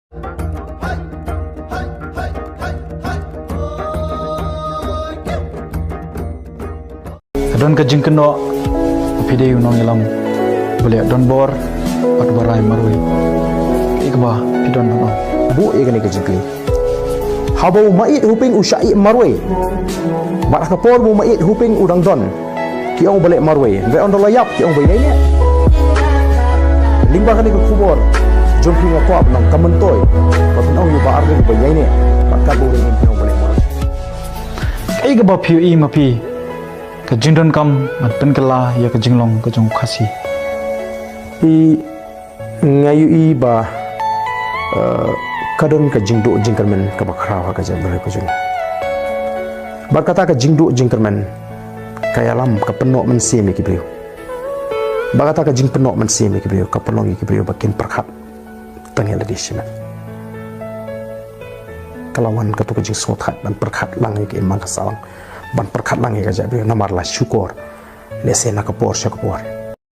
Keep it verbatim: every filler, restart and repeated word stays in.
Ka don ka jingkynnoh, phi dei u nongïalam ba leh donbor bad ba rai marwei. Kaei kaba phi don ban ong? Buh ïa kane ka jingkylli. Haba u maieit haping u shah ïeh marwei, bad ha ka por ba u maieit haping u dang don, ki ong ba leh marwei. Hynrei ynda la ïap ki ong ba ïaineh. Lyngba kane ka khubor jong phi nga kwah ban ong ka myntoi ba phin ong ïa u Bah Ardent ba ïaineh, bad katba u ring phin ong ba leh marwei. Kaei kaba phi ïohi ma phi ka jingdonkam ban pynkylla ïa ka jinglong ka jong u Khasi? Phi, nga ïohi ba, eh, ka don ka jingduh jingkyrmen kaba khraw ha ka jaitbynriew ka jong ngi. Bad kata ka jingduh jingkyrmen ka ïalam, ka pynnoh mynsiem ïa ki briew. Bad kata ka jingpynnoh mynsiem ïa ki briew ka pynlong ïa ki briew ba kin pyrkhat tang ïa lade shimet. Ka la wan kato ka jingsngewthuh ban pyrkhat lang ïa ka imlang ka sahlang, ban pyrkhat lang ïa ka jaitbynriew namar la shukor, lehse na ka por sha ka por.